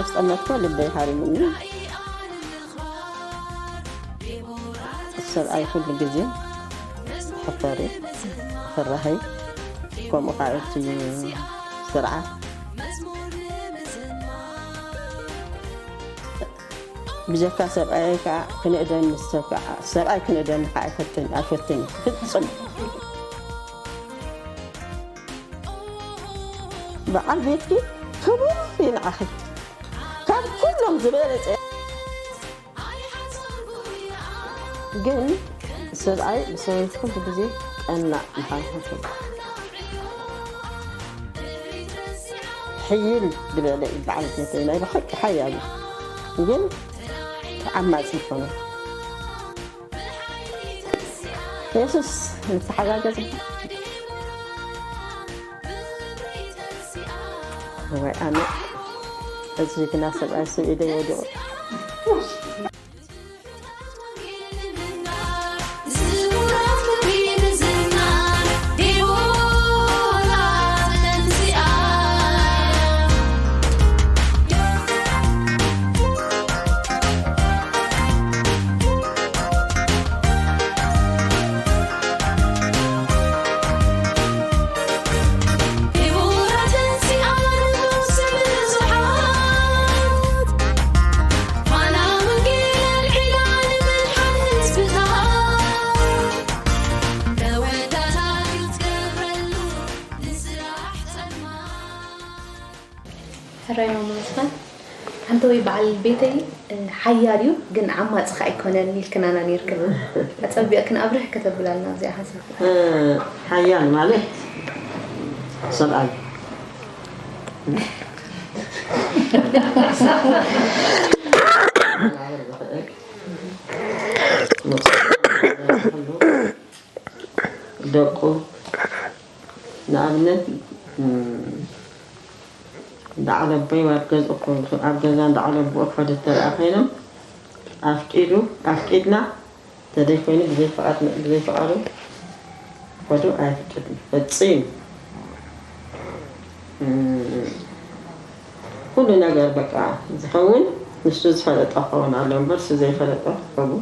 ዝጠመትኮ ልበይ ሃሪሙኒ። ሰብኣይ ኩሉ ግዜ ሕፈሪ፣ ፈራሂ፣ ከምኡ ከዓ እቲ ስርዓት። ብጀካ ሰብኣይ ከዓ ክንእደኒ ሰብ ከዓ፣ ሰብኣይ ክንእደኒ ከዓ ኣይፈትን፣ ኣይፈትን ፍጹም። በዓል ቤትኪ ክቡር እዩ ንዓኺ። ካብ ኩሎም ዝበለጸ። ግን ሰብኣይ ብሰበይቲ ኩሉ ግዜ ቀናእ ምዃን ይፈትው። ሕይል ዝበለ እዩ በዓል ቤተይ፣ ናይ ብሓቂ ሓያል እዩ። ግን ተዓማጺ ይኾነ። የሱስ ንተሓጋገዝ። እዋይ ኣነ እዚ ግና ሰብኣይ ስም ኢደ ወዲቑ። ሕራይ ማማ መስፍን፣ ሓንቲ ወይ በዓል ቤተይ፣ እ፣ ሓያል እዩ፣ ግን ዓማጺ ከኣ ኣይኮነን ኢልክናና ነይርክን። ኣጸቢቕክን ኣብርህ ከተብላልና ኣብዚኣ ሓሳብ። እ፣ ሓያል ማለት ሰብኣይ። ደቁ ንኣብነት፣ ም፣ እንዳ ዓለቦይ ኣብ ገዝኡ ክኸዱ፣ ኣብ ገዛ እንዳ ዓለቦኡ ክኸዱ እንተ ደኣ ኮይኖም፣ ኣፍቂዱ፣ ኣፍቂድና እንተደይኮይኑ፣ ብዘይ ፍቓድ፣ ብዘይ ፍቓዱ ክኸዱ ኣይፍቀድን፣ ፈጺሙ። ም፣ ኩሉ ነገር በቃ ዝኸውን ንሱ ዝፈለጠ ክኸውን ኣሎ እምበር፣ ንሱ ዘይፈለጠ ክኸውን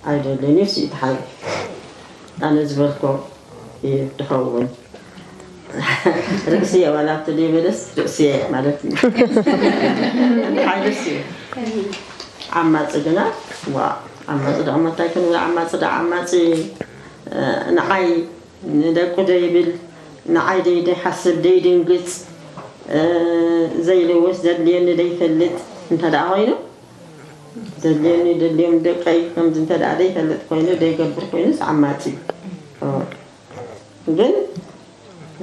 ኣይደልን እዩ። ስኢት ሓይሊ ኣነ ዝበልኮ እዩ ዝኸውን። ርእሲ እየ ዋላ እቲ ዘይበለስ ርእሲ እየ ማለት እዩ። ሓይልስ እዩ። ዓማፂ ግና፣ ዋ፣ ዓማፂ ደኣ እሞ እንታይ ክንብል? ዓማፂ ደኣ ዓማፂ፣ እ፣ ንዓይ ንደቁ ዘይብል፣ ንዓይ ደይ-፣ ዘይሓስብ፣ ደይድንግፅ፣ እ፣ ዘይልውስ፣ ዘድልየኒ ዘይፈልጥ እንተ ደኣ ኮይኑ፣ ዘድልየኒ፣ ደድልዮም ደቀይ ከምዚ እንተ ደኣ ዘይፈልጥ ኮይኑ፣ ዘይገብር ኮይኑስ ዓማፂ እዩ። እ፣ ግን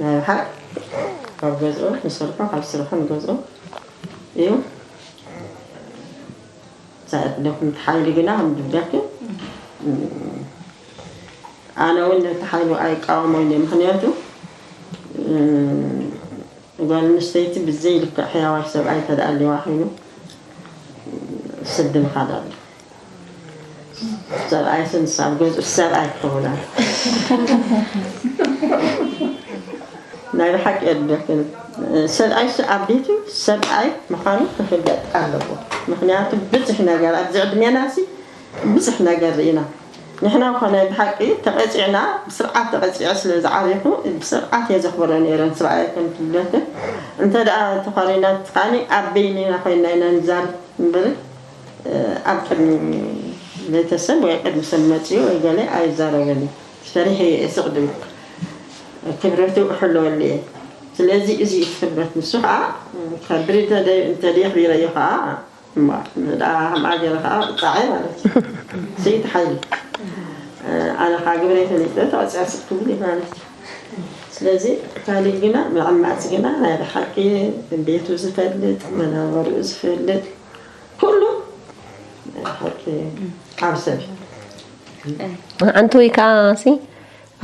ናይ ብሓቅ ካብ ገዝኦ ንሰርሖ፣ ካብ ስርሖ ንገዝኦ እዩ። ሳእት ደኹም ሓይሊ ግና ከም ዝብለኪ፣ እ፣ ኣነ እውን ነቲ ሓይሉ ኣይቃወሞን እየ። ምኽንያቱ፣ እ፣ ጓል ኣንስተይቲ ብዘይ ልክዕ ሕያዋይ ሰብኣይ እንተ ደኣ ኣልዋ ኮይኑ፣ ስዲ ምኻድ ኣሎ። ሰብኣይስ ንሳ ኣብ ገዝኡ ሰብኣይ ክኸውን ኣሎ። ናይ ብሓቂ እየ ዝብለክን። ሰብኣይስ ኣብ ቤቱ ሰብኣይ ምዃኑ ክፍለጥ ኣለዎ። ምኽንያቱ ብዙሕ ነገር ኣብዚ ዕድሜናሲ ብዙሕ ነገር ርኢና። ንሕና እኳ ናይ ብሓቂ ተቐጺዕና፣ ብስርዓት ተቐጺዐ ስለ ዝዓበኹ፣ ብስርዓት እየ ዘኽብሮ ነይረ ንሰብኣየይ ከም ትብለክን። እንተ ደኣ ተኾሪናት ከኣኒ ኣብ በይንና ኮይንና ኢና ንዛረብ እምበር፣ ኣብ ቅድሚ ቤተሰብ ወይ ቅድሚ ሰብ መጺኡ ወይ ገለ ኣይዛረብን እዩ። ፈሪሐ እየ ስቕ ድብል። ክብረቱ እሕለወሉ እየ። ስለዚ እዚ እዩ ክብረት። ንሱ ኸኣ ከብሪ እንተ ደይ-፣ እንተ ደየኽቢረዮ ኸኣ እማ፣ ደኣ ከምኣ ገይረ ኸዓ ብጣዕሚ ማለት እዩ። ስኢት ሓይሊ። ኣነ ኸዓ ግብረይ ፈሊጠ ተቐጺዐ ስቕ ክብል እዩ ማለት እዩ። ስለዚ ካሊእ ግና፣ መቐማጺ ግና ናይ ብሓቂ ቤቱ ዝፈልጥ፣ መናበሪኡ ዝፈልጥ፣ ኩሉ ናይ ብሓቂ ዓቢ ሰብ እዩ። ኣንቲ ወይ ከዓሲ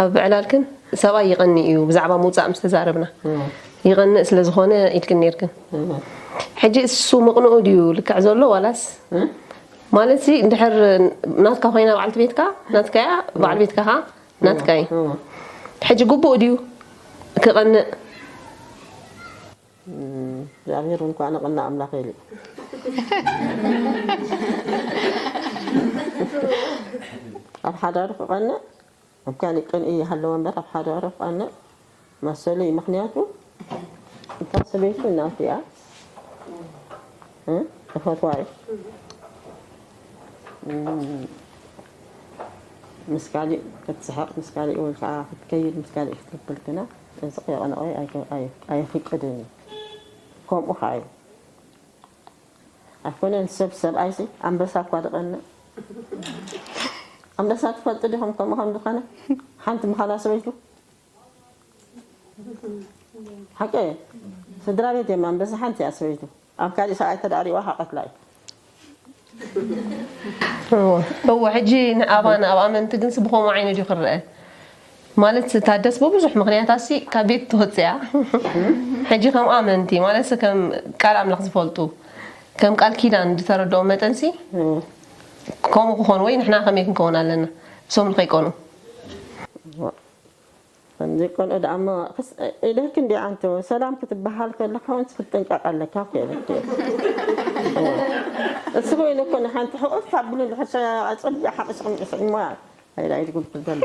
ኣብ ዕላልክን ሰብኣይ ይቐኒ እዩ፣ ብዛዕባ ምውጻእ ምስ ተዛረብና። እም። ይቐንእ ስለ ዝኾነ ኢልክን ነይርክን። እም። ሕጂ እሱ ምቕንኡ ድዩ ልክዕ ዘሎ ዋላስ? እም? ማለትሲ እንድሕር ናትካ ኮይና በዓልቲ ቤትካ፣ ናትካ እያ፣ በዓል ቤትካ ኸዓ ናትካ እዩ። እም። ሕጂ ግቡእ ድዩ ክቐንእ? እግዚኣብሔር እንኳ ንቕና ኣምላኽ ኢሉ ኣብ ሓዳሩ ክቐንዕ ኣብ ካልእ ቅንኢ ይሃለወ እምበር ኣብ ሓዳሩ ክቐንዕ መሰሉ እዩ። ምኽንያቱ እታ ሰበይቱ እናቱ እያ፣ እ፣ ተፈትዋ እዩ። እም፣ ምስ ካሊእ ክትስሕቕ፣ ምስ ካሊእ ወይ ከዓ ክትከይድ፣ ምስ ካሊእ ክትክልክልና፣ እዚ ከየቐነቐ ኣይከ-፣ ኣይ-፣ ኣይፍቅድን እዩ። ከምኡ ከዓ እዩ። ኣይኮነን ሰብ፣ ሰብኣይሲ ኣንበሳ እኳ ዝቐንእ። ኣንበሳ ትፈልጡ ዲኹም ከምኡ ከም ዝኾነ? ሓንቲ ምዃና ሰበይቱ። ሓቂ እየ። ስድራ ቤት እዮም ኣንበሳ፣ ሓንቲ እያ ሰበይቱ። ኣብ ካሊእ ሰብኣይ ተዳሪዋ ከቐትላ እዩ። እወ፣ ሕጂ ንኣባና ኣብ ኣመንቲ ግን ብኸምኡ ዓይነት እዩ ክረአ። ማለት ታደስ ብብዙሕ ምኽንያታት ሲ ካብ ቤት ትወፅእ እያ። ሕጂ ከም ኣመንቲ ማለት ከም ቃል ኣምላኽ ዝፈልጡ ከም ቃል ኪዳን ዝተረድኦ መጠን ሲ ከምኡ ክኾኑ ወይ ንሕና ከመይ ክንከውን ኣለና? እሶም ንኸይቀኑ። ከምዚ ቆልዑ ደኣ እሞ ክስ-፣ ኢለክ እንዲ ኣንተ ሰላም ክትበሃል ከለካ እውን ክትጥንቀቕ ኣለካ እኮ ኢለክ። እሱ ኮይኑ እኮ ንሓንቲ ሕቑፍ ካብ ብሉ ድሕር ኣጸቢቑ ሓቒስኩም ስዒሞ ኣይዳ ኢድኩም ትበል።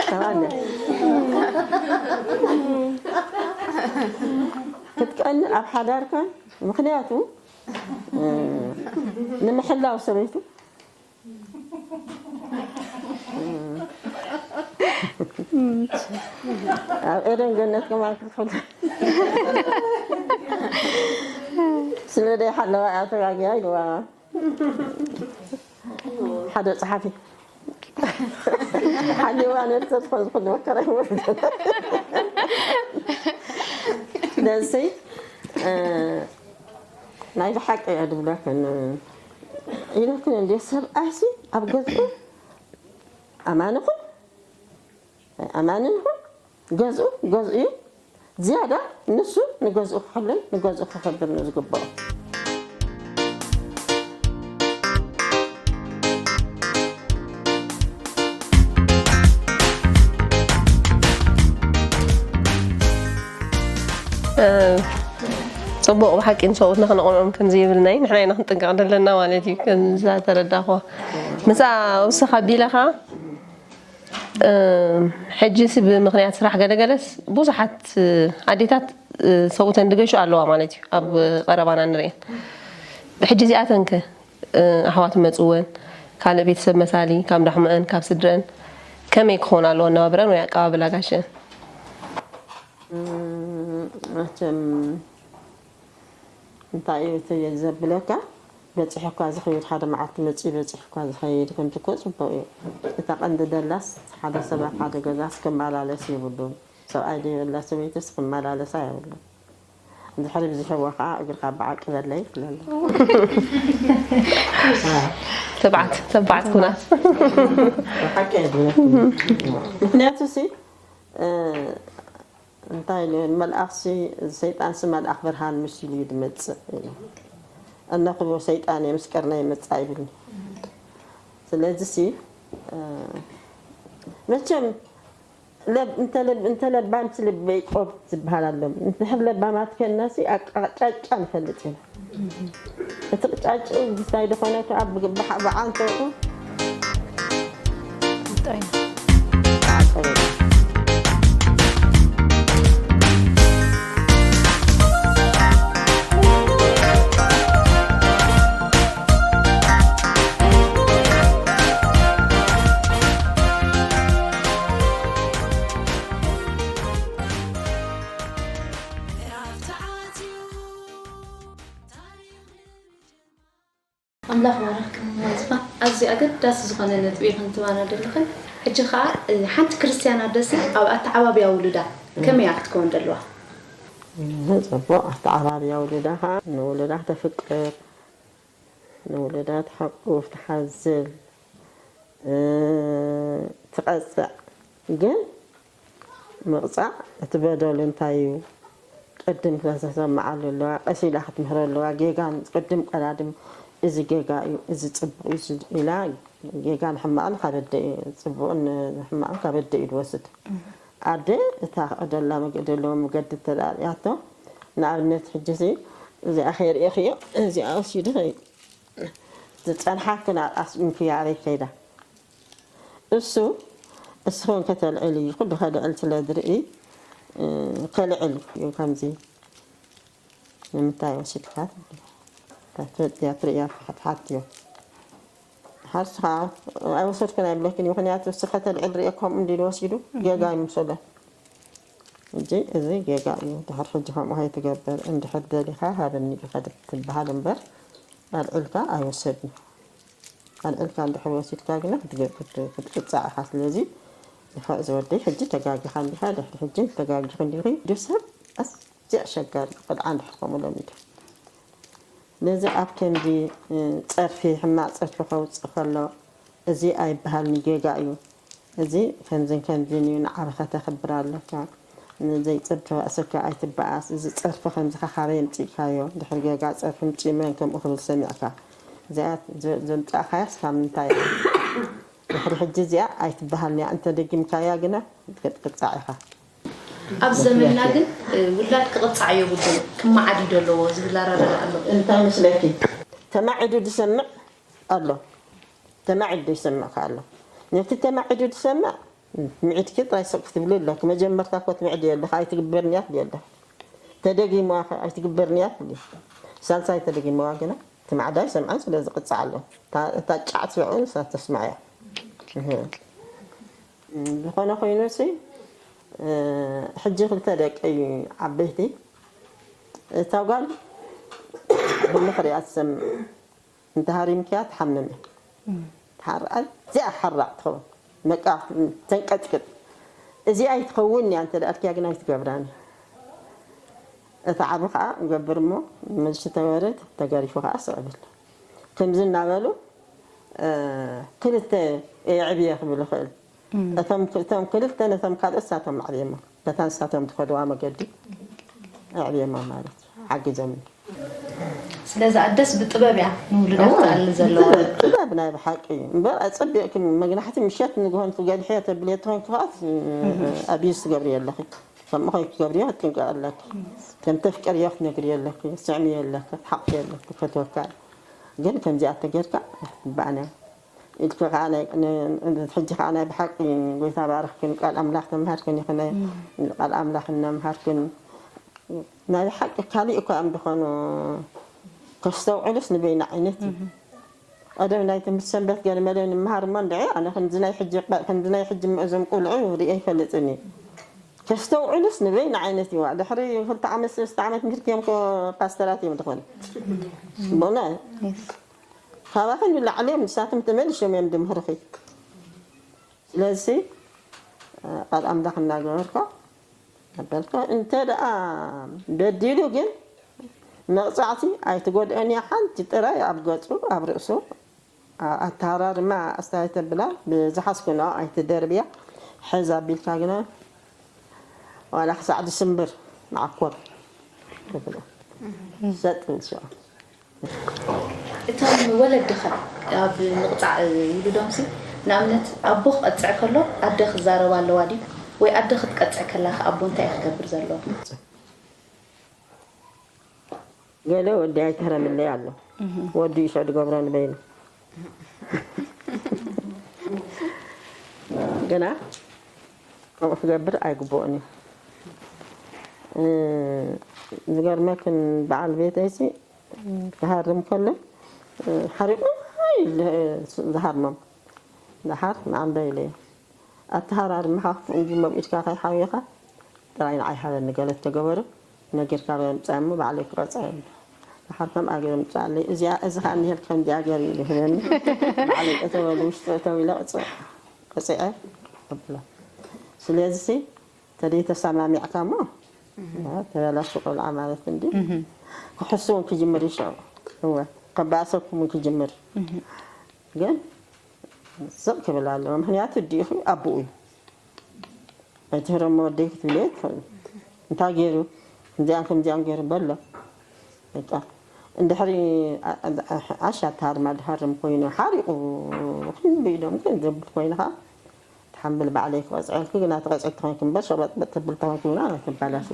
ተባለ። ክትቀንእ ኣብ ሓዳርካ ምኽንያቱ፣ እ፣ ንምሕላው ሰበይቱ ኣብ ኤደን ገነት ከማን ክትሕሉ ስለ ደይ ሓለዋ እያ ተጋግያ ኢልዋ። ሓደ ጸሓፊ ሓሊዋ ነርሰ ዝኾን ዝኾን መከራ ይወርድ። ስለዚ፣ እ፣ ናይ ብሓቂ እየ ድብለክን። ኢለክን እንዴ ሰብኣይሲ ኣብ ገዝኡ ኣማኒ ኹን ኣማኒ ይኹን ገዝኡ ገዝኡ እዩ። ዝያዳ ንሱ ንገዝኡ ክሕልን ንገዝኡ ከኸብር ነው ዝግባኦ። እ፣ ጽቡቕ፣ ብሓቂ ንሰብኡትና ከነቕንዖም ከም ዘይብልና እዩ። ንሕና ኢና ክንጥንቀቕ ዘለና ማለት እዩ። ከምዛ ተረዳእኽዎ። ምሳ ውስኽ ኣቢለ ኸኣ፣ እ፣ ሕጂስ ብምኽንያት ስራሕ ገለገለስ ብዙሓት፣ እ፣ ኣዴታት፣ እ፣ ሰብኡተን ዝገሹ ኣለዋ ማለት እዩ። ኣብ ቀረባና ንርእየን። ሕጂ እዚኣተንከ፣ እ፣ ኣሕዋት መጽወን፣ ካልእ ቤተሰብ መሳሊ፣ ካብ ዳሕመአን፣ ካብ ስድረን፣ ከመይ ክኾን ኣለዎ ኣነባብረን ወይ ኣቀባብላ ጋሸን? እም፣ መቸም እንታይ እዩ እቲ ዘብለካ? በጺሑ እኳ ዝኸይድ፣ ሓደ መዓልቲ መጺኡ በጺሑ እኳ ዝኸይድ፣ ከምዚ እኮ ጽቡቕ እዩ። እታ ቀንዲ ደላስ ሓደ ሰብ ኣብ ሓደ ገዛስ ክመላለስ የብሉን። ሰብኣይ ደይብላ ሰበይትስ ክመላለሳ የብሉን። እንድሕሪ ብዝሕዎ ኸዓ እግርካ ብዓቂ በለይ ትብለላ። ተባዕት-፣ ተባዕት ኩና። ሓቂ እየ ዝብለኩም። ምኽንያቱ ሲ፣ እ፣ እንታይ ኢሉ? መልኣኽሲ፣ ሰይጣንሲ መልኣኽ ብርሃን መሲሉ እዩ ዝመጽእ ኢሉ። እነኽቦ ሰይጣን እየ ምስ ቀርና ይመጽእ ኣይብልኒ። ስለዚሲ፣ እ፣ መቸም ለብ-፣ እንተ ለብ-፣ እንተ ለባምሲ ልበይ ቆብ ዝበሃል ኣሎ። እንድሕር ለባማት ከናሲ ኣቃጫጫ ንፈልጥ ኢና። እቲ ቅጫጭ እንታይ ዝኾነ ከኣ ብግ-፣ ብሓ-፣ ብዓንተኡ እንታይ? ኣምላኽ ባረኽክን መማል ዝፋን። ኣዝዩ ኣገዳሲ ዝኾነ ነጥቢ ኢኽን ትባና ዘለኽን። ሕጂ ኸኣ፣ እ፣ ሓንቲ ክርስትያን ኣደሲ ኣብ ኣተዓባብያ ውሉዳ ከመይ እያ ክትከውን ዘለዋ? እህ፣ ጽቡቕ ኣተዓባብያ ውሉዳ ኸኣ ንውሉዳ ክተፍቅር፣ ንውሉዳ ትሓቁፍ፣ ትሓዝል፣ እ፣ ትቐጽዕ። ግን ምቕጻዕ እቲ በደሉ እንታይ እዩ? ቅድም ከተሰምዓሉ ኣለዋ፣ ቀስ ኢላ ክትምህሮ ኣለዋ። ጌጋ ቅድም ቀዳድም እዚ ጌጋ እዩ፣ እዚ ጽቡቕ እዩ ኢላ ጌጋ ንሕማቕን ካብ ኣደ እዩ፣ ጽቡቕን ንሕማቕን ካብ ኣደ እዩ ዝወስድ። ኣደ እታ ክዕደላ መገ- ደለዎ መገዲ ተዳልያቶ። ንኣብነት ሕጂ እዚ እዚኣ ከይርእኽዮ እዚኣ ወሲዱ ከይ- ዝጸንሓ ክናኣስ እንክያበይ ከይዳ እሱ እስኽን ከተልዕል እዩ ኩሉ ከልዕል ስለ ዝርኢ ከልዕል እዩ ከምዚ ንምንታይ ወሲድካ ትብልያ ትርእያ ትሓትዮ ሓርስኻ ኣይወሰድክን ኣይብለክን እዩ ምክንያቱ እስኸ ተልዕል ርእየ ከምኡ እንዲሉ ወሲዱ ጌጋ ይምሰሎ እንጂ እዚ ጌጋ እዩ ድሕር ሕጂ ከምኡ ከይትገብር እንድሕር ደሊኻ ሃበኒ ኢኻ ትበሃል እምበር ኣልዕልካ ኣይወሰድን ኣልዕልካ እንድሕር ወሲድካ ግና ክትቅፃዕ ኢኻ ስለዚ ንፋዕ ዝወደይ ሕጂ ተጋጊኻ እንዲኻ ድሕሪ ሕጂ ተጋጊኺ እንዲኺ ድሰብ ኣዝዩ ኣሸጋሪ ቆልዓ እንድሕር ከምኡ ለሚዱ ነዚ ኣብ ከምዚ ፀርፊ ሕማቕ ፀርፊ ከውፅእ ከሎ እዚ ኣይበሃልን ጌጋ እዩ እዚ ከምዝን ከምዝን እዩ ንዓኻ ተኽብር ኣለካ ዘይፅርፊ ባእሰካ ኣይትበኣስ እዚ ፀርፊ ከምዚ ካበይ ኣምፂእካዮ ድሕር ጌጋ ፀርፊ ምፂኡ መን ከምኡ ክብል ሰሚዕካ እዚኣ ዘምፃእካያስ ካብ ምንታይ እያ ድሕሪ ሕጂ እዚኣ ኣይትበሃልን እያ እንተደጊምካያ ግና ክትቅፃዕ ኢኻ ኣብ ዘመንና ግን ውላድ ክቕፃዕ የብሉን ክመዓድ እዩ ዘለዎ ዝብል ኣረዳድኣ ኣሎ እንታይ መስለኪ ተማዒዱ ዝሰምዕ ኣሎ ተማዒዱ ይሰምዕ ከ ኣሎ ነቲ ተማዒዱ ዝሰምዕ ምዒድኪ ጥራይ ስቕ ክትብሊ ኣለኪ መጀመርታ እኮ ትምዕዲ ኣለኺ ኣይትግበርን እያ ትብሊ ኣለኺ ተደጊምዋ ከ ኣይትግበርን እያ ትብሊ ሳልሳይ ተደጊምዋ ግና እቲ ማዕዳ ይሰምዐን ስለ ዝቕፃዕ ኣሎ እታ ጫዕ ትስምዑ ንሳ ተስምዕ እያ ዝኾነ ኮይኑ ሲ ሕጂ ክልተ ደቂ ዓበይቲ እታ ጓል ብምኽሪያ ትሰምዕ እንተሃሪምክያ ትሓምም እያ ትሓርቕ ኣዝያ ሓራቕ ትኸውን በቃ ተንቀጥቅጥ እዚኣ ኣይትኸውን እያ እንተ ደኣልክያ ግን ኣይትገብራን እያ እቲ ዓቢ ከዓ ገብር እሞ መልሲ ተወርድ ተገሪፉ ከዓ ስዕብል ከምዚ እናበሉ ክልተ የዕብየ ክብል ይኽእል እቶም ክልተ ነቶም ካልኦት ንሳቶም ኣዕብየሞ ነታ ንሳቶም ትኸድዋ መገዲ ኣዕብየማ ማለት እዩ ሓጊዞምኒ ስለዚ ኣደስ ብጥበብ እያ ንውሉዳ ክትኣሊ ዘለዋ ጥበብ ናይ ብሓቂ እዩ እምበር ኣፀቢቕኪ መግናሕቲ ምሸት ንግሆን ክገድሕዮ ተብልዮ ትኾን ክፍኣት ኣቢዩዝ ትገብርዮ ኣለኺ ከምኡ ከይትገብርዮ ክትጥንቀቂ ኣለኪ ከም ተፍቅርዮ ክትነግርዮ ኣለኪ ስዕምዮ ኣለኪ ክትሓቕፍዮ ኣለኪ ፈትወካ ግን ከምዚኣ ተጌርካ ኣይትግባእን ኢልኪ ከዓ ሕጂ ከዓ ናይ ብሓቂ ጎይታ ባርኽክን ቃል ኣምላኽ ተምሃርክን ኢኺ ቃል ኣምላኽ እናምሃርክን ናይ ሓቂ ካሊእ እኳ እዮም ዝኾኑ ከስተውዕሉስ ንበይና ዓይነት እዩ ቀደም ናይ ትምህርቲ ሰንበት ገለ መለ ንምሃር እሞ እንድዒ ኣነ ከምዚ ናይ ሕጂ ከምዚ ናይ ሕጂ እዞም ቁልዑ ርእየ ይፈልጥን እዩ ከስተውዕሉስ ንበይና ዓይነት ይዋ ድሕሪ ክልተ ዓመት ሰለስተ ዓመት ምህርክዮም ፓስተራት እዮም ዝኾኑ ብእውነት ካባኺ ንላዕሊ እዮም ንሳቶም ተመሊሾም እዮም ድምህርኺ ስለዚ ቃል ኣምላኽ እናገበርካ ኣበልካ እንተ ደኣ በዲሉ ግን መቕፃዕቲ ኣይትጎድኦን እያ ሓንቲ ጥራይ ኣብ ገፁ ኣብ ርእሱ ኣተሃራርማ ኣስተያየት ተብላ ብዝሓዝክኖ ኣይትደርብያ ሕዝ ኣቢልካ ግና ዋላ ክሳዕ ዝስምብር መዓኮር ትብሎ ሰጥ ንስኦ እቶም ወለድኸ ኣብ ምቕፃዕ ውሉዶምሲ ንኣብነት ኣቦ ክቐፅዕ ከሎ ኣደ ክዛረብ ኣለዋ ድዩ ወይ ኣደ ክትቀፅዕ ከላ ከ ኣቦ እንታይ ክገብር ዘለዎ ገለ ወዲ ኣይትህረምለይ ኣሎ ወዲ ይሸ ድገብሮ ንበይኑ ግና ከምኡ ክገብር ኣይግብኦን እዩ ዝገርመክን በዓል ቤተይሲ ክሃርም ከሎ ሓሪቑ ዝሃርሞም ደሓር ንዓንዶ ኢለዮ ኣተሃራርምኻ ክፉእ እንጂ መብኢድካ ከይሓውየኻ ጥራይ ንዓይ ሃበኒ ገለ ተገበሩ ነጊርካ በምፅኣ እሞ ባዕለይ ክቐፅዐ እየ ደሓር ከምኣ ገይሩ ምፅኣለይ እዚኣ እዚ ከዓ እንሄልካ ከምዚኣ ገይሩ ኢሉ ይህበኒ ባዕለይ ጠተው በሉ ውሽጢ እተው ኢለ ቅፅዐ ቅፅዐ እብሎ ስለዚ ተደይ ተሰማሚዕካ እሞ ተበላሹ ቆልዓ ማለት እንዲ ክሕሱ እውን ክጅምር ይሸው እወ ከባእሰኩም እውን ክጅምር ግን ስቕ ክብል ኣለዎ ምክንያቱ እዲኡ ኣቦኡ እዩ ኣይትህረሞ ወደይ ክትብልዮ ትኽእል እንታይ ገይሩ ከምዚኣን ከምዚኣን ገይሩ በሎ በቃ እንድሕሪ ዓሻ ተሃርማ ድሃርም ኮይኑ ሓሪቑ ክንቢ ኢሎም ግን ዘብል ኮይኑ ከዓ ትሓምብል ባዕለይ ክቐፅዐልኪ ግና ትቐፅዒ ተኾንኪ እምበር ሸበጥበጥ ትብል ተኾንኪ ግና ትባላሽ።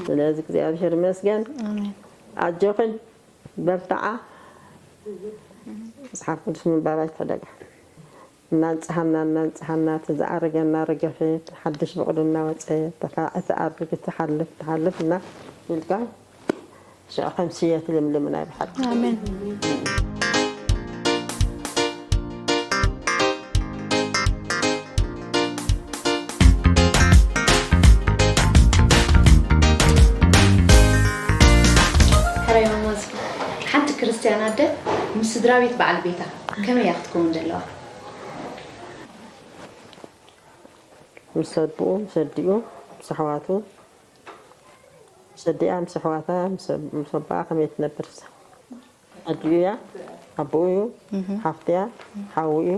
ስለዚ እግዚኣብሔር ይመስገን። ኣሜን። ኣጆኽን በርትዓ። መፅሓፍ ቅዱስ ምንባብ ኣይትሕደጋ። እናንፅሃና እናንፅሃና እቲ ዝኣረገ እናረገፈ፣ ሓድሽ ብቕሉ እናወፀ፣ ተኻ- እቲ ኣርግ ትሓልፍ ትሓልፍ እና ኢልካ ሽዑ ከም ስየ ትልምልም ናይ ብሓቂ። ኣሜን። ሕራይ መሞዝኪ። ሓንቲ ክርስትያን ኣደ ምስ ስድራ ቤት በዓል ቤታ ከመይ እያ ክትከውን ዘለዋ? ምስ ኣቦኡ፣ ምስ ኣዲኡ፣ ምስ ኣሕዋቱ፣ ምስ ኣዲኣ፣ ምስ ኣሕዋታ፣ ምስ ኣቦኣ ከመይ ትነብር እሳ? ኣዲኡ እያ፣ ኣቦኡ እዩ፣ ሓፍቲ እያ፣ ሓዉ እዩ፣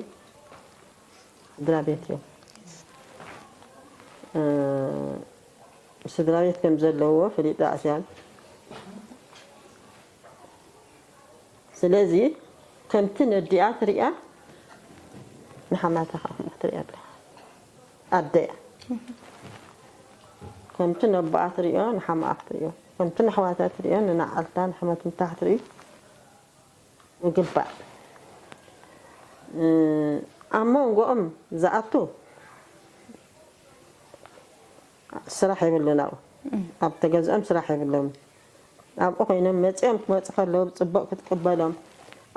ስድራ ቤት እዩ። ስድራ ቤት ከም ዘለዎ ፈሊጣ እያ። ስለዚ ከምቲ ነዲኣ ትሪኣ ንሓማታ ከዓ ከምኡ ትሪኣ ኣላ። ኣደ እያ። ከምቲ ነቦኣ ትሪኦ ንሓማኣ ክትሪኦ፣ ከምቲ ንኣሕዋታ ትሪኦ ንነዓልታ ንሕመትምታ ክትርኢ ይግባእ። ኣብ መንጎኦም ዝኣቱ ስራሕ የብሉን። ኣብኡ ኣብ ተገዝኦም ስራሕ የብሎም። ኣብኡ ኮይኖም መፂኦም ክመፁ ከለዉ ብፅቡቅ ክትቅበሎም፣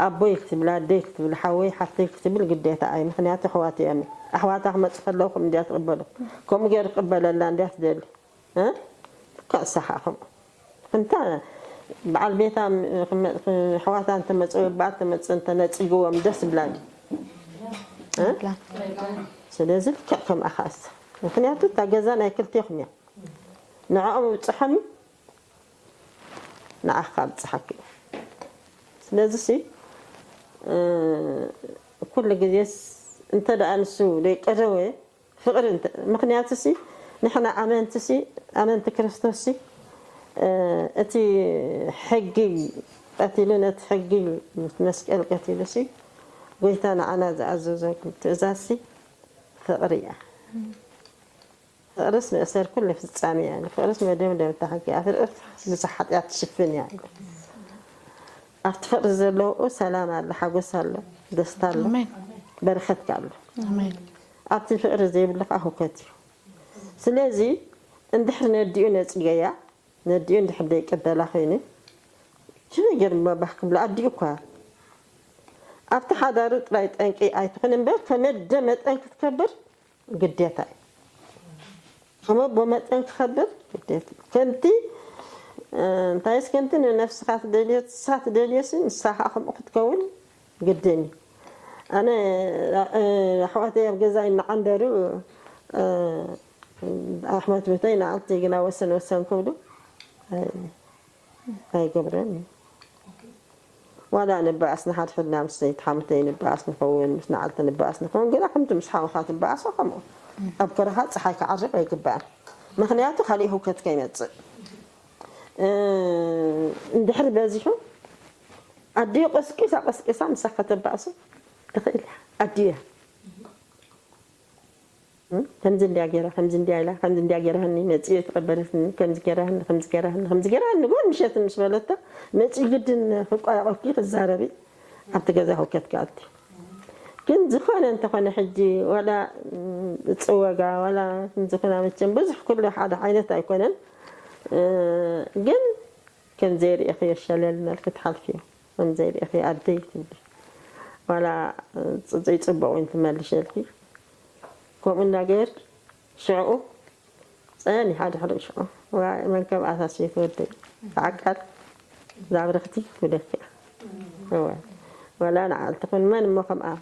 ኣቦይ ክትብል፣ ኣደይ ክትብል፣ ሓወይ ሓፍተይ ክትብል ግዴታ እዩ። ምክንያቱ ኣሕዋት እዮም። ኣሕዋታ ክመፁ ከለዉ ከም እንዲያ ትቅበሎም። ከምኡ ገይሩ ክቅበለላ እንዲያ ትደሊ። ከእሳኻ ከምኡ እንተ በዓል ቤታ ኣሕዋታ እንተመፅኡ፣ ኣቦኣ እንተመፅኡ፣ እንተነፂግዎም ደስ ብላ ድዩ? ስለዚ ልክዕ ከምኣ ከኣስ። ምክንያቱ እታ ገዛ ናይ ክልቴኹም እያ። ንዕኦም ኣብፅሖም እዩ፣ ንዓኻ ኣብፅሓክ እዩ። ስለዚ ሲ ኩሉ ግዜስ እንተ ደኣ ንሱ ደይቀደወ ፍቕሪ እንተ ምኽንያቱ ሲ ንሕና ኣመንቲ ሲ ኣመንቲ ክርስቶስ ሲ እቲ ሕጊ ቀቲሉ ነቲ ሕጊ መስቀል ቀቲሉ ሲ ጎይታ ንዓና ዝኣዘዞ ትእዛዝ ሲ ፍቕሪ እያ። ፍቕርስ መእሰር ኩሉ ፍጻሜ እያ። ፍቕርስ መደምደምታ ሕጊ እያ። ፍቕርስ ብዙሕ ሓጢኣት ትሽፍን እያ። ኣብቲ ፍቕሪ ዘለውኡ ሰላም ኣሎ፣ ሓጎስ ኣሎ፣ ደስታ ኣሎ፣ ኣሜን። በረኸት ኣሎ። ኣሜን። ኣብቲ ፍቕሪ ዘይብሉ ከዓ ህውከት እዩ። ስለዚ እንድሕር ነዲኡ ነፂገያ፣ ነዲኡ እንድሕር ዘይቅበላ ኮይኑ ሽመይ ገይሩ ባህ ክብላ ኣዲኡ እኳ ኣብቲ ሓዳሩ ጥራይ ጠንቂ ኣይትኹን እምበር ከም ኣደ መጠን ክትከብር ግዴታ እዩ። ከም ኣቦ መጠን ክኸብር ግዴታ እዩ። ከምቲ፣ እ፣ እንታይስ ከምቲ ንነፍስኻ ትደልዮ፣ ንሳ ትደልዮሲ ንሳ ኸዓ ከምኡ ክትከውን ግድን እዩ። ኣነ፣ እ፣ ኣሕዋተይ ኣብ ገዛ ይነዓንደሩ፣ እ፣ ኣሕዋት ቤተይ ንዓልቲ ግና ወሰን ወሰን ክብሉ፣ እ፣ ኣይገብረን እዩ። ዋላ ንበኣስ ንሓድሕድና ምስ ሰይቲ ሓምተይ ንበኣስ ንኸውን፣ ምስ ንዓልቲ ንበኣስ ንኸውን፣ ግና ከምቲ ምስ ሓውኻ ትበኣሶ ከምኡ። ኣብ ከረኻ ጸሓይ ክዓርብ ኣይግባእን። ምኽንያቱ ካሊእ ህውከት ከይመጽእ። እ፣ እንድሕር በዚሑ ኣዲኡ ቀስቂሳ ቀስቂሳ ምሳኻ ከተባእሶ ትኽእል እያ። ኣዲኡ እያ። እ? ከምዚ እንድያ ገይራ፣ ከምዚ እንድያ ኢላ፣ ከምዚ እንድያ ገይራኒ፣ መጺኡ ተቐበለትኒ፣ ከምዚ ገይራኒ፣ ከምዚ ገይራኒ፣ ከምዚ ገይራኒ፣ ጎን ምሸት ምስ በለቶ፣ መጺኡ ግድን ክቋየቐኪ ክዛረቢ ኣብቲ ገዛ ህውከት ክኣቲ። ግን ዝኾነ እንተኾነ ሕጂ ዋላ፣ እም፣ እጽወጋ፣ ዋላ ዝኾነ መቸም ብዙሕ ኩሉ ሓደ ዓይነት ኣይኮነን። እ፣ ግን ከም ዘይርእኽዮ ሸለል እናልኪ ትሓልፍዮ። ከም ዘይርእኽዮ ኣደይ ትብሊ። ዋላ፣ እ፣ ጽ-፣ ዘይጽቡቕ እውን ትመልሸልኪ። ከምኡ እናገበርኪ ሽዕኡ ጸኒሓ ድሕሪ ሽዑ። ዋይ፣ መን ከም ኣሳስየት ወደይ። ተዓቃል ዛብርኽቲ ትብለኪ። እወ። ዋላ ንዓ ትኹን መን እሞ ከምኣ።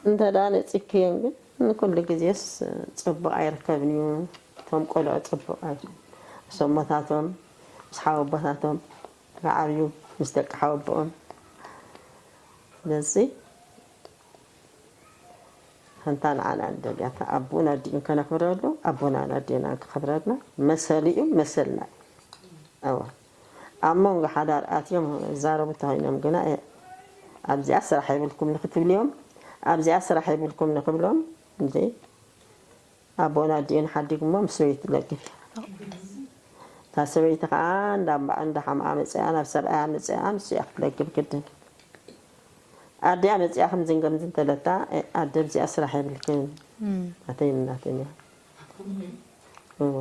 እንተ ደኣ ነጺግክየን ግን ንኩሉ ግዜስ ጽቡቕ ኣይርከብን እዩ። እቶም ቆልዑ ጽቡቕ ኣይኮኑን። ምስ ኣሞታቶም፣ ምስ ሓወቦታቶም ክዓብዩ፣ ምስ ደቂ ሓወቦኦም። ስለዚ፣ ከምታ ንዓና ንደልያ፣ ኣቦኡን ኣዲኡን ከነኽብረሉ፣ ኣቦናን ኣዴናን ከኽብረልና፣ መሰሉ እዩ፣ መሰልና እዩ። እወ። ኣብ መንጎ ሓዳር ኣትዮም ይዛረቡ እንተኾይኖም ግና፣ እ፣ ኣብዚኣ ስራሕ የብልኩም ንክትብልዮም፣ ኣብዚኣ ስራሕ የብልኩም ንክብሎም እንዴ ኣቦን ኣዲኡን ሓዲጉሞ ምስ ሰበይቲ ትለግፍ እያ። እታ ሰበይቲ ከዓ እንዳ እምበኣ እንዳ ሓምኣ መፅኣ ናብ ሰብኣያ መፅኣ ምስ እያ ክትለግብ ግድን። ኣዲኣ መፅኣ ከምዝን ከምዝን ተለታ ኣደ ኣብዚኣ ስራሕ የብልክን ናተይን ናተይን እያ። እወ፣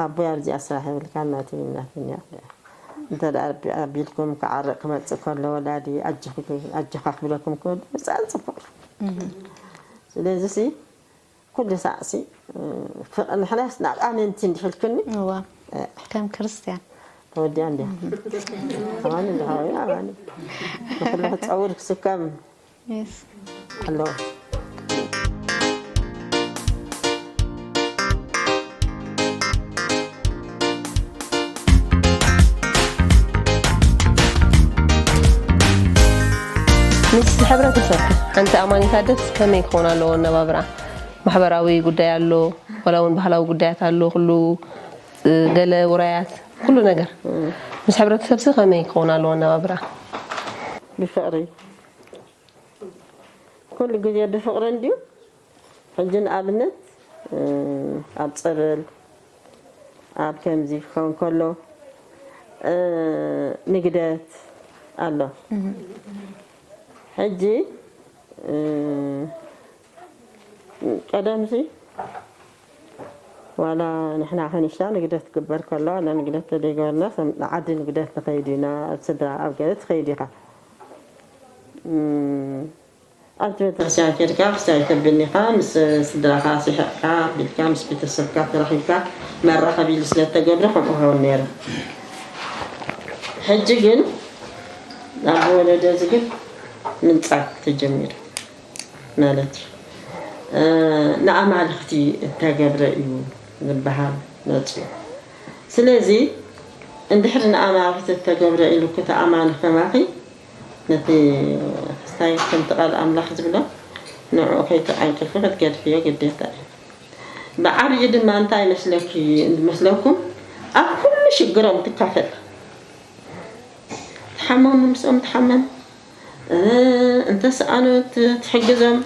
ኣቦይ ኣብዚኣ ስራሕ የብልካን ናተይን ናተይን እያ። እንተ ደኣ ኣቢልኩም ክዓርቕ ክመጽእ ከሎ ወላዲ ኣጆኻ ክብለኩም ክወዱ ብጣዕሚ ጽቡቕ እዩ። ስለዚ ሲ ኩሉ ሳዕ ሲ ፍቕ ንሕናስ ናብ ኣመንቲ እንዲሕልክኒ እዋ ከም ክርስትያን ተወዲኣ እንዲያ ኣማኒ እንዲሓወዩ ኣማኒ ንኩሉ ክጸውር ክስከም ኣለዎ። ምስ ሕብረተሰብኪ ሓንቲ ኣማኒት ኣደስ ከመይ ክኸውን ኣለዎ ኣነባብራ? ማሕበራዊ ጉዳይ ኣሎ፣ ዋላ እውን ባህላዊ ጉዳያት ኣሎ፣ ኩሉ ገለ ውራያት ኩሉ ነገር ምስ ሕብረተሰብሲ ከመይ ክኸውን ኣለዎ ኣነባብራ? ብፍቕሪ ኩሉ ግዜ ብፍቕሪ እንድዩ። ሕጂ ንኣብነት ኣብ ጸበል ኣብ ከምዚ ክኸውን ከሎ ንግደት ኣሎ። ሕጂ ቀደምሲ ዋላ ንሕና ከኒሽና ንግደት ክግበር ከሎ ዋላ ንግደት ተደይገበርና ንዓዲ ንግደት ንኸይድ ኢና ኣብ ስድራ ኣብ ገለ ትኸይድ ኢኻ። ኣብቲ ቤተክርስትያን ከድካ ክርስትያን ተብልኒ ኢኻ ምስ ስድራኻ ሲሕቕካ ቢልካ ምስ ቤተሰብካ ተራኺብካ መራኸቢ ኢሉ ስለ እተገብረ ከምኡ ክኸውን ነይሩ። ሕጂ ግን ኣብ ወለዶ እዚ ግን ምንጻግ ተጀሚሩ ማለት እዩ። ንኣማልኽቲ እተገብረ እዩ ዝበሃል መጽኡ። ስለዚ እንድሕሪ ንኣማልኽቲ እተገብረ ኢሉ ክተኣማኒ ከማኺ ነቲ ክስታይ ከምቲ ቃል ኣምላኽ ዝብሎ ንዕኡ ከይተዓንቅፊ ክትገድፍዮ ግዴታ እዩ። ብዓብዩ ድማ እንታይ መስለኪ መስለኩም ኣብ ኩሉ ሽግሮም ትካፈል። ትሓመሙ ምስኦም ትሓመም፣ እንተሰኣኑ ትሕግዞም፣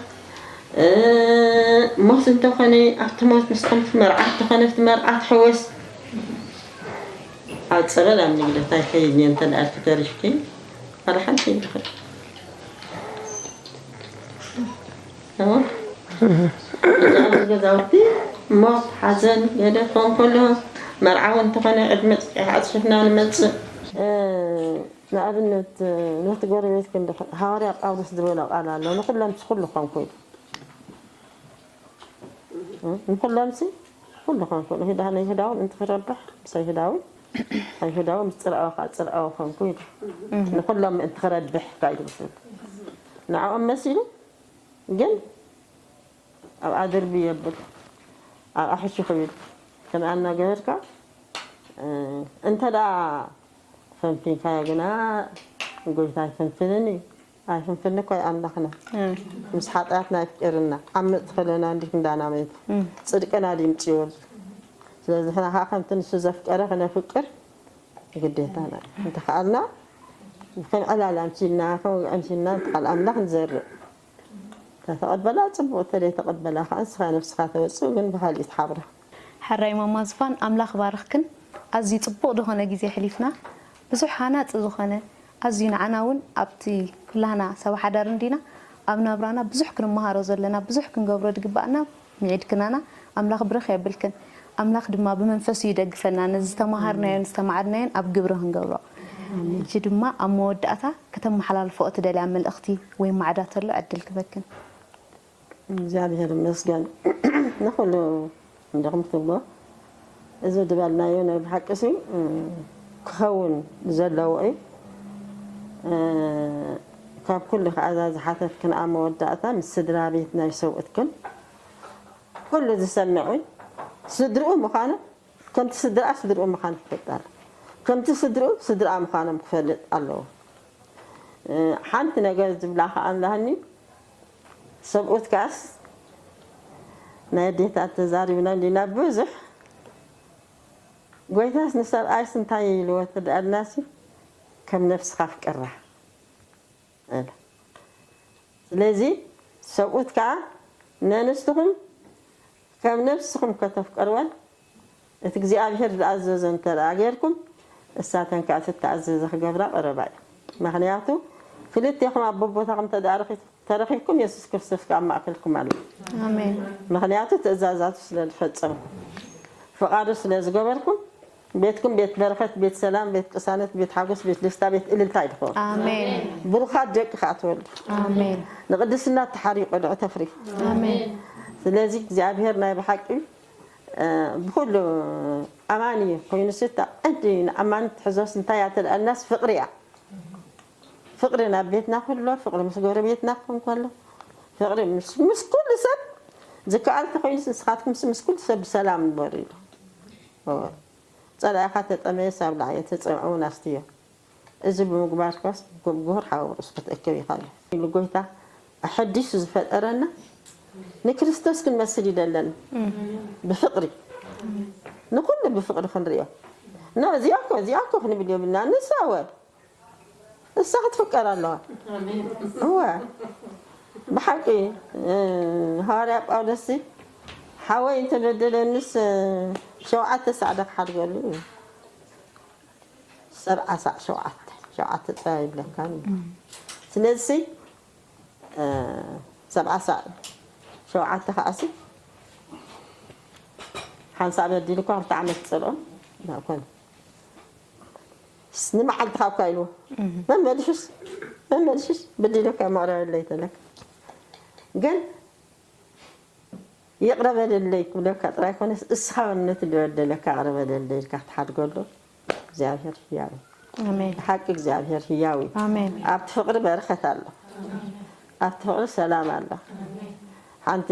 ሞት እንተኾነ ኣብቲ ሞት ምስኦም ትመርዓ እንተኾነ ኣብቲ መርዓ ትሕወስ። ኣብ ጸበል ኣብ ንግደት ኣይከይድን እየ እንተ ደኣ ኢልኪ ተሪፍኪ ዋላ ሓንቲ ይብልኺ። እዛ ኣብዚ ገዛውቲ ሞት ሓዘን ገለ ክኾን ከሎ መርዓ እውን እንተኾነ ዕድመ ጽቂሕ ኣጽፊፍና ንመጽእ። ንኣብነት ነቲ ጎረቤት ክንዲ ሃዋርያ ጳውሎስ ዝበሎ ቃል ኣሎ ንኹሎም ስኹሉ ኮንኩ ኢሉ። ንኹሎምሲ ኩሉ ኮንኩ ንህዳ ንይሁዳውን እንትኽረብሕ ምስ ኣይሁዳዊ ኣይሁዳዊ ምስ ጽርኣዊ ከዓ ጽርኣዊ ኮንኩ ኢሉ። ንኹሎም ምእንቲ ክረብሕ ከዓ ኢሉ ዝብል ንዕኦም መሲሉ ግን ኣብኣ ድርቢ የብል ኣብኣ ሕሹ ክብል ከምኣ እናገበርካ እንተ ደኣ ፈንፊንካዮ ግና ጎይታ ኣይፍንፍንን እዩ። ኣይፍንፍን እኮ ኣምላኽና ምስ ሓጢኣትና ኣይፍቅርና ዓምፅ ትኽእለና እንዲህ እንዳና መይቱ ፅድቅና ድምፅዮ። ስለዚ ሕና ከዓ ከምቲ ንሱ ዘፍቀረ ክነፍቅር ግዴታና እዩ። እንተኸኣልና ከም ዕላል ኣምሲልና ከም ወግዒ ኣምሲልና ንቃል ኣምላኽ ንዘርእ ተተቐበላ ፅቡቕ ተዘይተቐበላ ከዓ ንስኻ ነብስኻ ተወፅእ ግን ብካሊእ ትሓብራ። ሕራይ ማማ ዝፋን ኣምላኽ ባርኽክን ኣዝዩ ጽቡቕ ዝኾነ ግዜ ኣሕሊፍና ብዙሕ ሃናጺ ዝኾነ ኣዝዩ ንዓና እውን ኣብቲ ኩላህና ሰብ ሓዳር እንዲና ኣብ ናብራና ብዙሕ ክንመሃሮ ዘለና ብዙሕ ክንገብሮ ድግባኣና ምዒድክናና ኣምላኽ ብርኽ የብልክን ኣምላኽ ድማ ብመንፈሱ ይደግፈና ነዚ ዝተማሃርናዮን ዝተማዓድናዮን ኣብ ግብሪ ክንገብሮ ሕጂ ድማ ኣብ መወዳእታ ከተመሓላልፍኦ ትደልያ መልእኽቲ ወይ ማዕዳ ተሎ ዕድል ክበክን። እግዚኣብሔር ይመስገን ንኩሉ እንዲኹም ትብሎ እዚ ድበልናዮ ናይ ብሓቂ ሲ ክኸውን ዘለዎ እዩ። ካብ ኩሉ ከዓ እዛ ዝሓተትክን ኣብ መወዳእታ ምስ ስድራ ቤት ናይ ሰብኡትክን ኩሉ ዝሰምዕ ስድርኡ ምዃኑ ከምቲ ስድርኣ ስድርኡ ምዃኑ ክፈልጥ ኣለዎ። ከምቲ ስድርኡ ስድርኣ ምዃኖም ክፈልጥ ኣለዎ። ሓንቲ ነገር ዝብላ ከዓ ኣለኒ ሰብኡት ከኣስ ናይ ኣዴታት ተዛሪብና እንዲና ብዙሕ ጎይታስ ንሰብኣይስ እንታይ ኢልዎ ትደኣልናሲ ከም ነፍስኻ ፍቅራ እለ ስለዚ እሱ ሰብኡት ከኣ ነንስትኹም ከም ነብስኹም ከተፍቅርወን እቲ እግዚኣብሔር ዝኣዘዘ እንተ ደኣ ጌርኩም፣ እሳተን ከኣ እቲ እተኣዘዘ ክገብራ ቀረባ እዩ። ምኽንያቱ፣ ክልቴኹም ኣብ በቦታኹም እንተ ደኣ ረኺ-፣ ተረኺብኩም፣ የሱስ ክርስቶስ ከኣ ኣብ ማእከልኩም ኣሎ። ኣሜን። ምኽንያቱ፣ ትእዛዛቱ ስለ ዝፈጸሙ፣ ፍቓዱ ስለ ዝገበርኩም፣ ቤትኩም ቤት በረኸት፣ ቤት ሰላም፣ ቤት ቅሳነት፣ ቤት ሓጎስ፣ ቤት ደስታ፣ ቤት እልልታ እዩ ዝኸውን። ኣሜን። ብሩኻት ደቂ ከኣ ትወልዱ። ኣሜን። ንቕድስና እተሓርዩ ቆልዑ ተፍርዩ። ኣሜን። ስለዚ እግዚኣብሔር ናይ ብሓቂ፣ እ፣ ብኹሉ ኣማኒ ኮይኑስ እታ ቀንዲ ንኣማኒ ትሕዞስ እንታይ እያ ተልኣልናስ ፍቕሪ እያ። ፍቕሪ ናብ ቤትና ክህሎ፣ ፍቕሪ ምስ ጎረቤትና ክኾን ከሎ፣ ፍቕሪ ምስ፣ ምስ ኩሉ ሰብ ዝከኣል ተኾይኑስ ንስኻትኩምስ ምስ ኩሉ ሰብ ብሰላም ንበሩ ኢሉ። እወ። ጸላኢኻ ተጠመየስ ኣብልዓዮ፣ ተጸምዐ እውን ኣስትዮ። እዚ ብምግባርካስ ግቡር ሓዊ ርእሱ ክትእክብ ኢኻ ኢሉ። ንጎይታ ኣሐዲሱ ዝፈጠረና ንክርስቶስ ክንመስል ይደለና። እም። ብፍቕሪ። ንኹሉ ብፍቕሪ ክንርእዮ። ኖ፣ እዚኣ እኮ፣ እዚኣ እኮ ክንብል የብልና። ንሳ እወ። እሳ ክትፍቀር ኣለዋ። ኣሜን። እወ። ብሓቂ፣ እ፣ ሃዋርያ ጳውሎስ፣ ሓወይ እንተበደለንስ፣ እ፣ ሸውዓተ ሳዕ ዶ ክሓድገሉ እዩ። ሰብዓ ሳዕ ሸውዓተ፣ ሸውዓተ ጥራይ ይብለካ። እም። ስለዚ፣ እ፣ ሰብዓ ሳዕ ሸውዓተ ከኣሲ፣ ሓንሳእ በዲሉ እኳ ክልተ ዓመት ጸልኦ፣ ዳኣ ኮነ። ስ-፣ ንመዓልትኻ እኳ ኢልዎ። እም። መመሊሱስ፣ መመሊሱስ፣ በዲለካ መቕረበለይ ተለካ። ግን ይቕረ በለለይ ክብለካ ጥራይ ኮነስ፣ እስኻ ነቲ ዝበደለካ ይቕረ በለለይ ኢልካ ክትሓድገሉ እግዚኣብሔር ህያው እዩ። ኣሜን። ብሓቂ እግዚኣብሔር ህያው እዩ። ኣሜን። ኣብቲ ፍቕሪ በረኸት ኣሎ። ኣብቲ ፍቕሪ ሰላም ኣሎ። ሓንቲ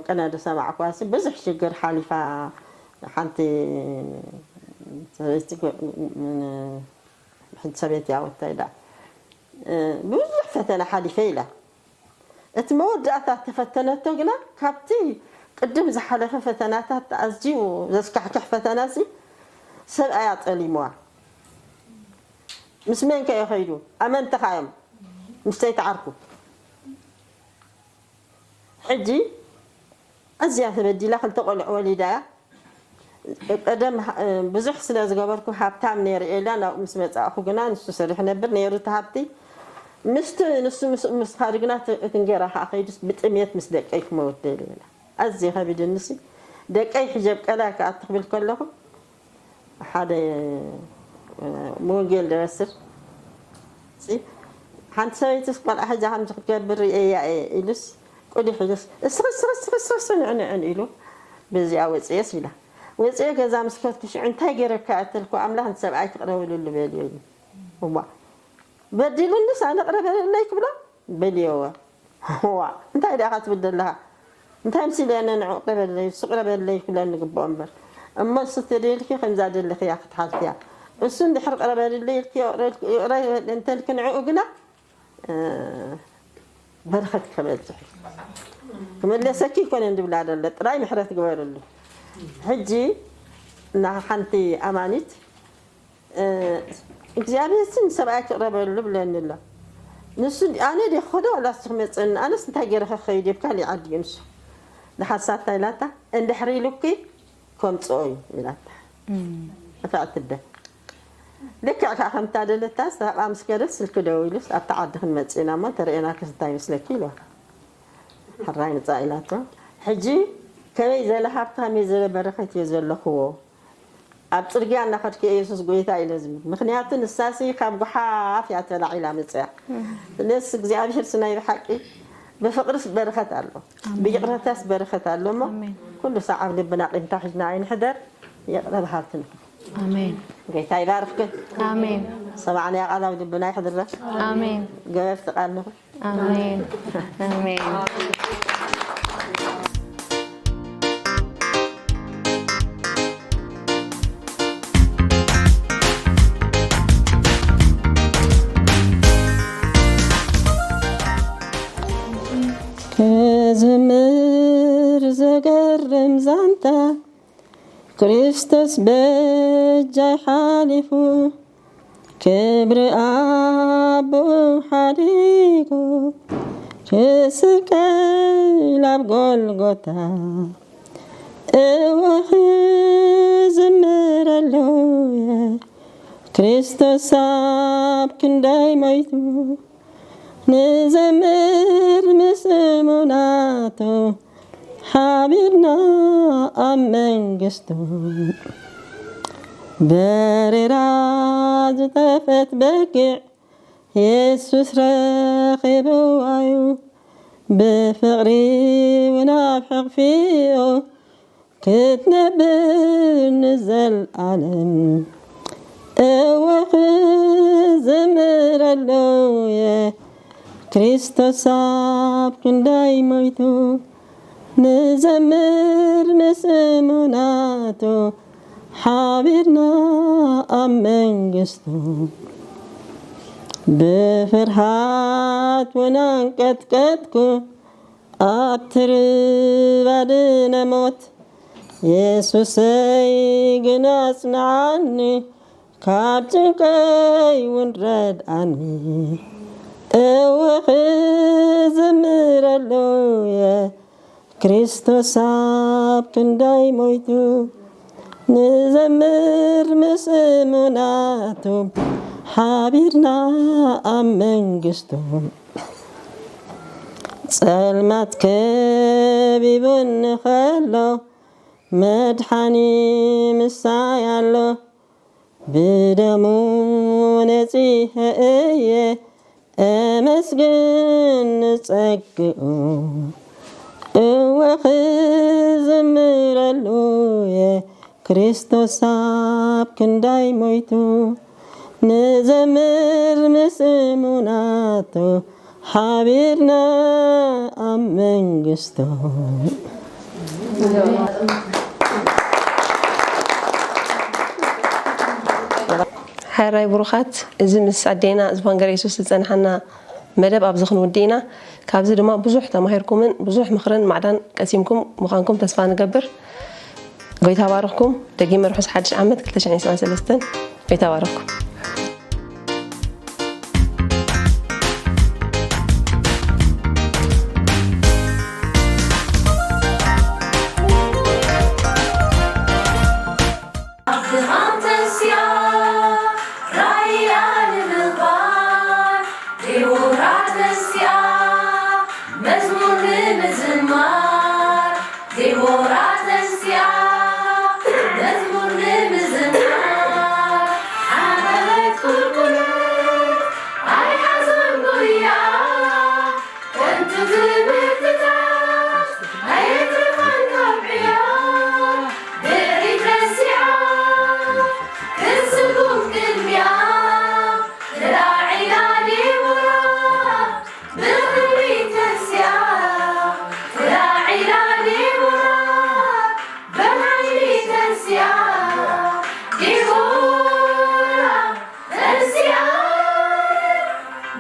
ቅነ ዝሰማዕኩዋሲ ብዙሕ ሽግር ሓሊፋ ሓንቲ ሰበይቲ ጎ-፣ ን-፣ ሓንቲ ሰበይቲ ኣወታ ኢላ፣ እ፣ ብዙሕ ፈተና ሓሊፈ ኢላ። እቲ መወዳእታ እተፈተነቶ ግና፣ ካብቲ ቅድም ዝሓለፈ ፈተናታት ኣዝዩ ዘስካሕክሕ ፈተናሲ፣ ሰብኣያ ጠሊምዋ። ምስ መን ከ እዩ ከይዱ? ኣመንትኻ እዮም፣ ምስ ሰይቲ ዓርኩ። ሕጂ ኣዝያ ተበዲላ፣ ክልተ ቆልዑ ወሊዳ እያ። ቀደም ሃ-፣ ብዙሕ ስለ ዝገበርኩ ሃብታም ነይሩ እየ ኢላ ናብኡ ምስ መጻእኩ ግና ንሱ ሰሪሑ ነብር ነይሩ እቲ ሃብቲ። ምስቲ ንሱ ምስ፣ ምስ ሃዱ ግና እቲ፣ እቲ እንጌራ ከኣ ከይዱስ ብጥሜት ምስ ደቀይ ክመውት ደልየ ኢላ። ኣዝየ ከቢድንሲ ደቀይ ሒጀ ኣብ ቀላይ ክኣቱ ክብል ከለኹ ሓደ፣ እ፣ ብወንጌል ደበስር፣ ሲ፣ ሓንቲ ሰበይትስ ቆልዓ ሒዛ ከምዚ ክትገብር ርእየያ እየ ኢሉስ፣ ቁሊ ሒዙስ፣ "እስኺ፣ እስኺ፣ እስኺ፣ እስኺ፣ እስኺ፣ ንዑ፣ ንዑ" ኢሉ፣ በዚኣ ወፅየስ ኢላ። ወፅየ ገዛ ምስ ከድኩ ሽዑ፣ "እንታይ ገይረካ?" እተልኩ፣ "ኣምላኽ ንሰብኣይ ክቕረብልሉ በልዮ" ኢሉ። እዋ፣ በዲሉንስ ኣነ ቅረበለይ ክብሎ? በልየወ። እዋ፣ እንታይ ደኣ ክትብል ዘለኻ? እንታይ ምስ ኢለ ኣነ ንዑ ቅረበለይ፣ እሱ ቅረበለይ ክብለኒ ግብኦ እምበር። እሞ እሱ ተደልኪ ከምዛ ደለኽያ ክትሓልፍያ። እሱ እንድሕር ቅረበልለይ ኢልኪ ይቕረ-፣ ይቕረ እንተልኪ ንዕኡ ግና፣ እ፣ በረኸት ከበዝሕ። ክመለሰኪ ይኮነን ዝብላ ዘሎ፣ ጥራይ ምሕረት ግበርሉ። ሕጂ እና ሓንቲ ኣማኒት እ፣ እግዚኣብሔር ስም ሰብኣይ ክቕረበሉ ብለኒ ኣሎ። ንሱ፣ ኣነ ድየ ክኸዶ ዋላ እሱ ክመጽእኒ? ኣነስ እንታይ ገይረ ክኸይድ እየ? ኣብ ካሊእ ዓዲ እዩ ንሱ። ንሓሳብ እንታይ ኢላታ? እንድሕር ኢሉኪ ከምጽኦ እዩ ኢላታ። እም። ንፍዕቲ ኣደ። ልክዕ ከኣ ከምታ ደለታ፣ ሳብኣ ምስ ከደት ስልኪ ደዊሉስ፣ "ኣብታ ዓዲ ክንመጽእ ኢና እሞ፣ እንተርእየናክስ እንታይ ይመስለኪ?" ኢልዋ። ሕራይ ምጻእ ኢላቶ። ሕጂ ከመይ ዘለ ሃብቲ፣ ከመይ ዘለ በረኸት እየ ዘለኽዎ። ኣብ ጽርግያ እናኸድኩ እየ የሱስ ጐይታ ኢለ ዝብል። ምኽንያቱ ንሳሲ ካብ ጓሓፍ እያ ተላዒላ መጽያ። እም። ስለዚ እግዚኣብሔር ስናይ ብሓቂ ብፍቕርስ በረኸት ኣሎ፣ ኣሜን። ብይቕረታስ በረኸት ኣሎ እሞ ኣሜን። ኩሉ ሳዕ ኣብ ልብና ቂምታ ሒዝና ኣይንሕደር። ይቕረ በሃልቲ ንኹን። ኣሜን። ጌታ ይባርኽክን። ኣሜን። ሰማዕናዮ ቃል ኣብ ልብና ይሕድረ። ኣሜን። ገበርቲ ቃል ንኹን። ኣሜን። ኣሜን። ክዝምር ዘገርም ዛንታ ክርስቶስ በጃይ ሓሊፉ ክብሪ ኣቦ ሓዲጉ ክስቀል ኣብ ጎልጎታ። እወ ክዝምረሉ እየ ክርስቶስ ኣብ ክንደይ ሞይቱ። ንዘምር ምስ እሙናቱ ሓቢርና ኣብ መንግስቱ። በሬራ ዝጠፈት በጊዕ የሱስ ረኺብዋ እዩ። ብፍቕሪ እውን ኣብ ሕቕፊኡ ክትነብር ንዘልኣለም። እወ ክዝምረሉ እየ ክርስቶስ ኣብ ክንደይ ሞይቱ። ንዘምር ምስ እሙናቱ ሓቢርና ኣብ መንግስቱ። ብፍርሃት እውን ኣንቀጥቀጥኩ ኣብቲ ርባድነ ሞት። የሱሰይ ግን ኣጽንዓኒ፣ ካብ ጭንቀይ እውን ረድኣኒ። እወ ክዝምረሉ እየ ክርስቶስ ኣብ ክንደይ ሞይቱ። ንዘምር ምስ እሙናቱ ሓቢርና ኣብ መንግስቱ። ጸልማት ከቢቡኒ ከሎ መድሓኒ ምሳይ ኣሎ። ብደሙ ነጺሀ እየ እመስግን ንጸግኡ። እወ ክዝምረሉ እየ ክርስቶስ ኣብ ክንደይ ሞይቱ። ንዘምር ምስ እሙናቱ ሓቢርና ኣብ መንግስቱ። ሕራይ ብሩኻት፣ እዚ ምስ ኣዴና ዝፋን ገረ የሱስ ዝጸንሓና መደብ ኣብዚ ክንውድእ ኢና። ካብዚ ድማ ብዙሕ ተማሂርኩምን ብዙሕ ምኽርን ማዕዳን ቀሲምኩም ምዃንኩም ተስፋ ንገብር። ጎይታ ባርኽኩም። ደጊመ ርሑስ ሓድሽ ዓመት ክልተ ሽሕን ዕስራን ሰለስተን። ጎይታ ባርኽኩም። ብርሃን ተንሲኣ ራእያ ንምኽባር፣ ዲቦራ ተንሲኣ መዝሙር ንምዝማር፣ ዲቦራ ተንሲኣ መዝሙር ንምዝማር። ሓመድ ቁልቁለት ኣይሓዞን ጉያ፣ ከንቱ ትምህርትታት ኣየትርፋን ካብ ዕዮ። ብዕሪት ረሲዓ ክትስጉም ቅድሚኣ፣ ተላዒላ ዲቦራ ብኽብሪ ተንሲኣ። ተላዒላ ዲቦራ ብሓይሊ ተንሲኣ። ዲቦራ ተንሲኣ፣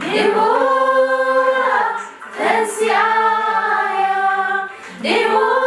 ዲቦራ ተንሲኣ እያ፣ ዲቦራ